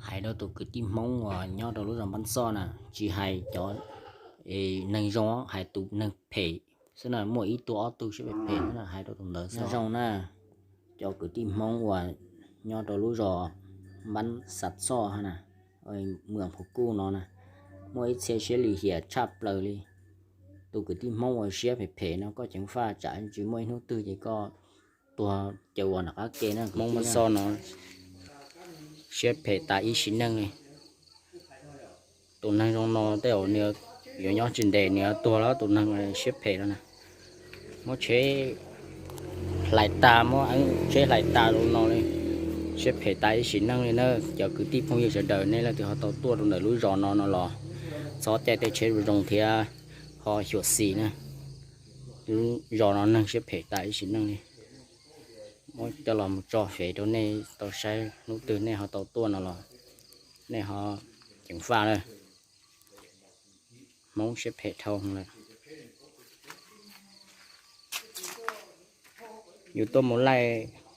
Hais rau tus kwv tij Hmoob uas nyob rau lub zos Npab Xoj na, tsis hais cov neeg zoo, hais tus neeg phem xwb na, muaj ib tug ob tug siab phem phem xwb na, hais rau tus ntawd xwb zoo na. Cov kwv tij Hmoob uas nyob rau lub zos Npab Xav Xoj na, Mws Phuv Kuj no na, muaj ib txhia siab lim hiam tshaj plaws li. Tus kwv tij Hmoob uas siab phem phem no koj ceev faj tsam tsis muaj ib hnub twg ces koj tuag caws uas nram qab ke na. Hmoob Npab Xoj no siab phem tas ib sim neej li. Tus neeg zoo no tej zaum nws yuav nyob tsis ntev nws yuav tuag lawm, tus neeg siab phem no na. Muab tsheb hlais tas, muab tsheb hlais tas rau no li. Siab phem tas ib sim neej li na. Cov kwv tij phooj ywg sawv daws, nej leej twg ho tau tuaj rau ntawm lub zos no no los txhob caij tej tsheb zoo zoo thiab ho xyuam xim na. Lub zos no neeg siab phem tas ib sim neej li. Muab coj los mus tso fem rau nej tau saib, hnub twg nej ho tau tuaj no los nej ho ceev faj na. Hmoob siab phem dhau lawm. Yus tuaj mus laij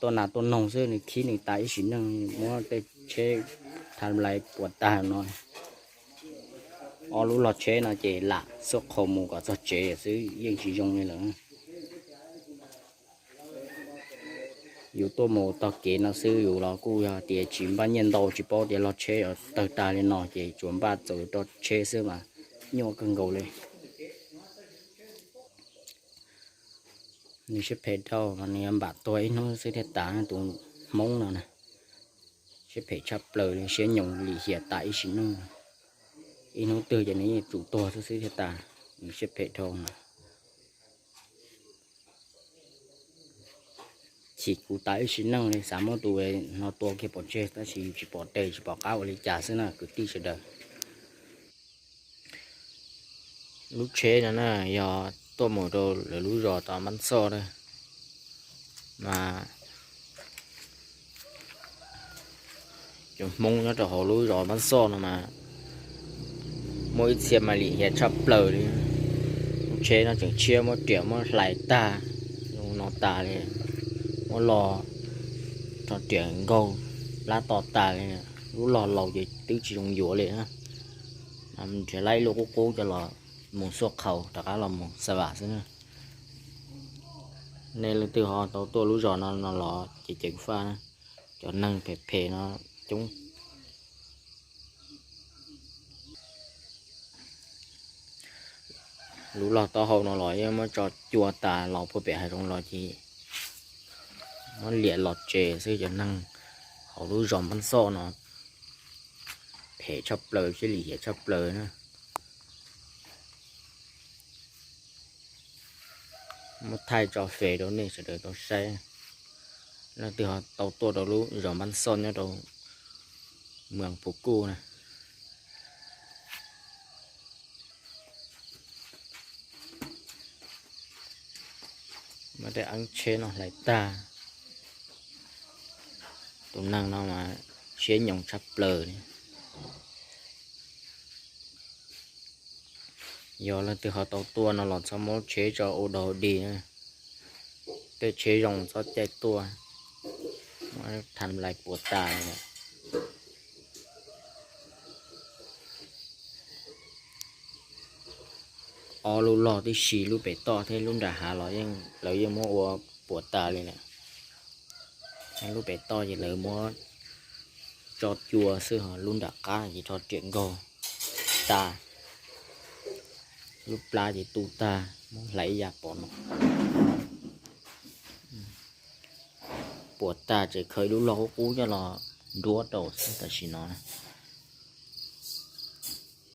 tuaj nas tuaj noog xwb nws khib nws tas ib sim neej, muab tej tsheb tha lais puas tag no. Ob lub log tsheb no ces lam xuab qhaus mus kom txog tsev xwb yeej tsis zoo li lawm. Yus tuaj mus tog kev no xwb yus los kuj yog tias tsis npaj nyiaj ntau, tsis paub tias log tsheb tawg tag li no ces tsuas npaj txaus rau tsheb xwb mas nyuaj kawg nkaus li. Nws siab phem dhau, nws yuav npam tuag ib hnub xwb thiaj tas, tus Hmoob no na. Siab phem tshaj plaws li, siab nyoos lim hiam tas ib sim neej. Ib hnub twg ces nws yeej tsum tuag xwb xwb thiaj tas. Nws siab phem dhau na. Chim kuv tas ib sim neej li, xav muab tus no tua kiag pov tseg tab sis tsis pom tes tsis pom qab ua li cas xwb na kwv tij sawv daws. Lub tsheb no na yog tuaj mus rau lawv lub zos tom Npab Xoj na, mas cov Hmoob nyob rau hauv lub zos Npab Xoj no mas muaj ib txhia mas lim hiam tshaj plaws li. Lub tsheb no tseem tshiab, muab riam muab hlais tag, no tas li, muab log rho riam nkaug plab to tas li. Lub log laus ces twb tsis zoo yuav li na. Nrhiav lab ib lub qub qub coj los mus xuaj qhaus rov qab los mus xa vam xwb na. Nej leej twg ho tau tuaj lub zos no no los ces ceev faj na. Cov neeg phem phem no coob. Lub log taub hau no los yeej muab tso cua tas los puag pem hav zoov los ces muab liam los tsev xwb. Cov neeg hauv lub zos Npab Xoj no phem tshaj plaws thiab lim hiam tshaj plaws na. Muab thaij tso fem rau nej sawv daws tau saib. Leej twg ho tau tuaj rau lub zos Npab Xoj nyob rau Mws Phuv Kuj na, muab tej eeb tsheb no hlais tag. Tus neeg no mas siab nyoos tshaj plaws li. Yog leej twg ho tau tuaj no los txhob muab tsheb tso ua dog dig na. Tej tsheb zoo txhob caij tuaj, muab tha lais puas tas li. Ob lub log tib si, lub pem toj thiab lub nram hav los yeej lawv yeej muab ua puas tas li lawm. Lub pem toj ces lawv muab tso cua xwb, ho lub nram qab ces rho riam nkaug tas, lub plab ces tu tag, muab hlais ib yam pom no. Puas tas ces khaws lub log qub qub coj los nruab rau xwb tam sim no na.